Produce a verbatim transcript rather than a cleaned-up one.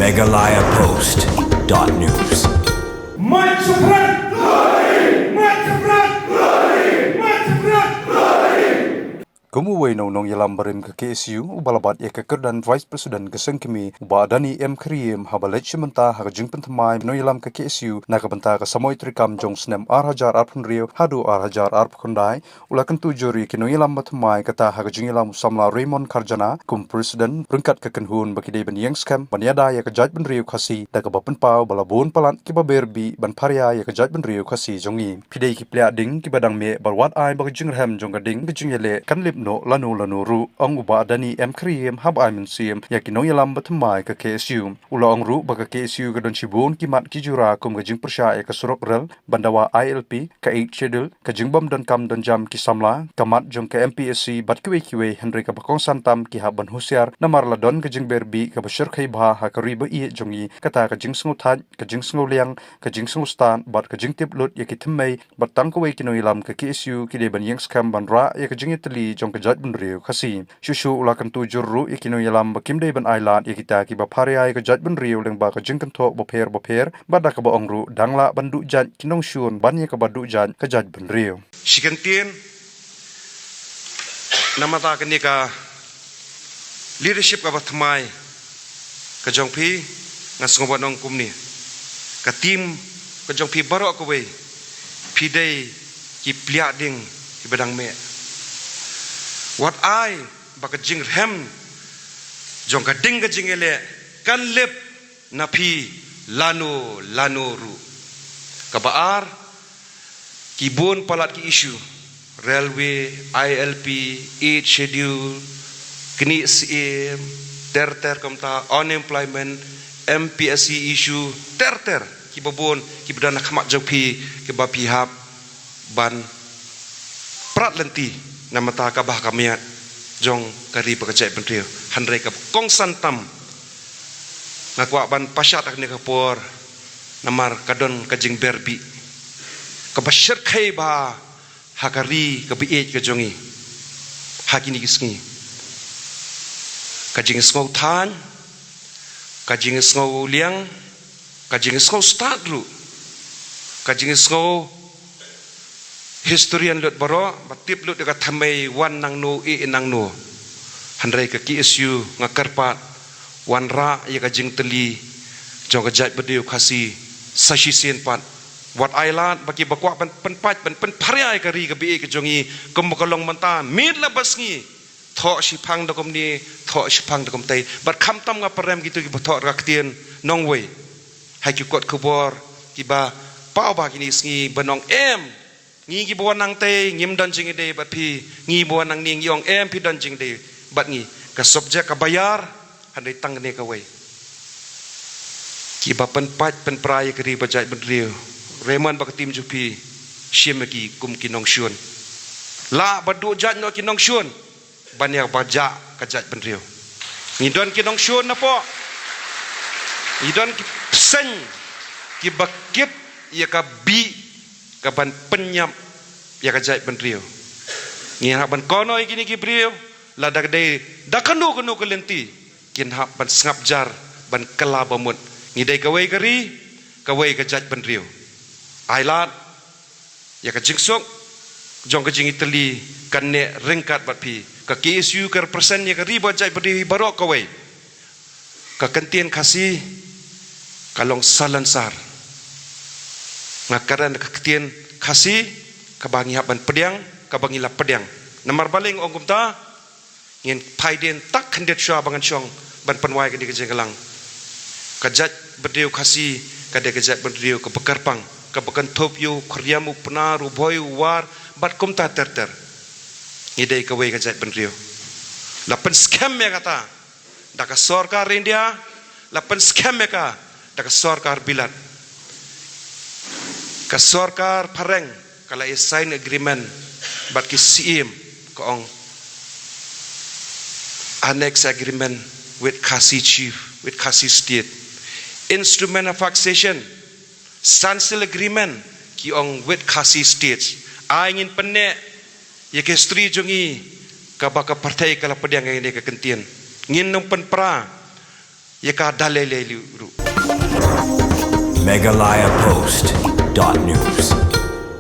Meghalaya Post dot news. Mike Sopran! Mike Sopran! Mike Sopran! Kum uwei na u nongïalam barim ka K S U, uba la bat ïa ka kyrdan Vice President ka seng kmie, u Bah Dani M Khyriem, haba leit sha mynta ha ka jingpynthymmai nongïalam ka K S U na ka bynta ka samoi treikam jong u snem ar hajar arphew hynriew haduh ar hajar arphew khyndai, u la kyntu jur ïa ki nongïalam bathymmai, kata ha ka jingïalam u samla Raymond Kharjana kum President, ryngkat ka kynhun ba ki dei ban ïeng skhem ban ïada ïa ka jaitbynriew Khasi da kaba pynpaw ba la bun palat kiba ber bih ban pharia ïa ka jaitbynriew Khasi jong ngi. Phi dei ki pliah ding kiba dang meh, bad wat ai ba ka jingrhem jong ka ding ka jingïaleh kan lip noh lano lano ruh, ong u Bah Dani M Khyriem haba ai mynsiem ïa ki nongïalam bathymmai ka K S U. U la ong ruh ba ka K S U ka don shibun ki mat ki jura kum ka jingpyrshah ïa ka surok rel ban dawa I L P, ka Eighth Schedule, ka jingbym donkam donjam ki samla, ka mat jong ka M P S C bad kiwei kiwei, hynrei kaba kongsan tam ki hap ban husiar namar la don ka jingber bih kaba shyrkhei bha ha ka ri ba ïeit jong ngi, kata ka jingsngewthait, ka jingsngewliang, ka jingsngewstad bad ka jingtip lut ïa ki thymmei, bad tang kawei ki nongïalam ka K S U ki dei ban ïeng skhem ban rah ïa ka jingïatylli jong ka jaitbynriew Khasi. Shuh shuh u la kyntu jur ruh ïa ki nongïalam ba kim dei ban ailad ïa kita kiba pharia ïa ka jaitbynriew lyngba ka jingkynthoh bapher bapher, bad da kaba ong ruh dang lah ban duh jait ki nongshun ban ïa kaba duh jait ka jaitbynriew. Shi kyntien, namar kane ka leadership kaba thymmai ka jong phi, nga sngew ban ong kumne. Ka team ka jong phi baroh kawei, phi dei ki pliah ding kiba dang meh. Wat ai ba ka jingrhem jong ka ding ka jingïaleh kan lip na phi lano lano ruh. Kaba ar, ki bun palat ki issue, railway, I L P, Eighth Schedule, knieh syiem, ter ter kumta, unemployment, M P S C issue, ter ter kiba bun kiba don ha khmat jong phi, kiba phi hap ban prat lynti namar kaba ha ka miat jong ka ri bad ka jaitbynriew. Hynrei kaba kongsan tam, nga kwah ban pashat ha kane ka por, namar ka don ka jingber bih kaba shyrkhei bha ha ka ri kaba ïeit ka jong ngi ha kine ki sngi. Ka jingsngewthait, ka jingsngewliang, ka jingsngewstad ruh, ka jingsngew historian lut baroh ba tip lut ïa ka thymmei wan nangno ïeh nangno. Hynrei ka K S U nga kyrpad, wanrah ïa ka jingtylli jong ka jaitbynriew Khasi sa shisien pat. Wat ailad ba kiba kwah ban pynpait ban pynpharia ïa ka ri kaba ïeit ka jong ngi, kumba ka long mynta, miet la ba sngi, thoh shiphang da kumne, thoh shiphang da kumtei. Bad khamtam nga pyrem kito kiba thoh ra ka ktien nongwei ha ki kot khubor kiba paw bha kine ki sngi ban ong em, ngi kiba wan nangtei ngim don jingïadei bad phi, ngi ba wan nangne ngi ong em phi don jingïadei bad ngi. Ka subject kaba ïar, hynrei tang kane kawei. Kiba pynpait pynpra ïa ka ri bad jaitbynriew, Raymond bad ka team jong phi, shim ïa ki kum ki nongshun. Lah ba duh jait noh ki nongshun ban ïa ba jah ka jaitbynriew. Ngi don ki nongshun napoh, ngi don ki bseiñ kiba kit ïa ka bih kaban pynïap ïa ka jaitbynriew. Ngi hap ban kynnoh ïa kine ki briew, lada ka dei da kano kano ka lynti, kin hap ban sngap jar ban kylla bamut. Ngi dei kawei ka ri, kawei ka jaitbynriew. Ailad ïa ka jingsuk jong ka jingïatylli kan neh ryngkat bad phi. Ka K S U ka represent ïa ka ri bad jaitbynriew hi baroh kawei. Ka kyntien Khasi ka long salonsar. Nga kren ka kyntien Khasi kaba ngi hap ban pdiang, kaba ngi la pdiang. Namar balei nga ong kumta, ngin phai dien tak khyndiat shuwa ba ngan shong ban pynwai kane ka jingïalang. Ka jaitbynriew Khasi ka dei ka jaitbynriew kaba kyrpang, kaba kynthup ïa u Khriam, u Pnar, u Bhoi, u War bad kumta ter ter. Ngi dei kawei ka jaitbynriew. La pynskhem ïa kata da ka sorkar India, la pynskhem ïa ka da ka sorkar Bilat. Ka sorkar phareng ka la ïa sign agreement bad ki Syiem, ka ong annex agreement with Khasi Chief, with Khasi State. Instrument of accession, San Seal Agreement, ki ong with Khasi States. Ai ngin pynneh ïa ka history jong ngi, kaba ka pyrthei ka la pdiang ïa kane ka kyntien. Ngin ym pynpra ïa ka da lei lei ruh. Meghalaya Post dot news.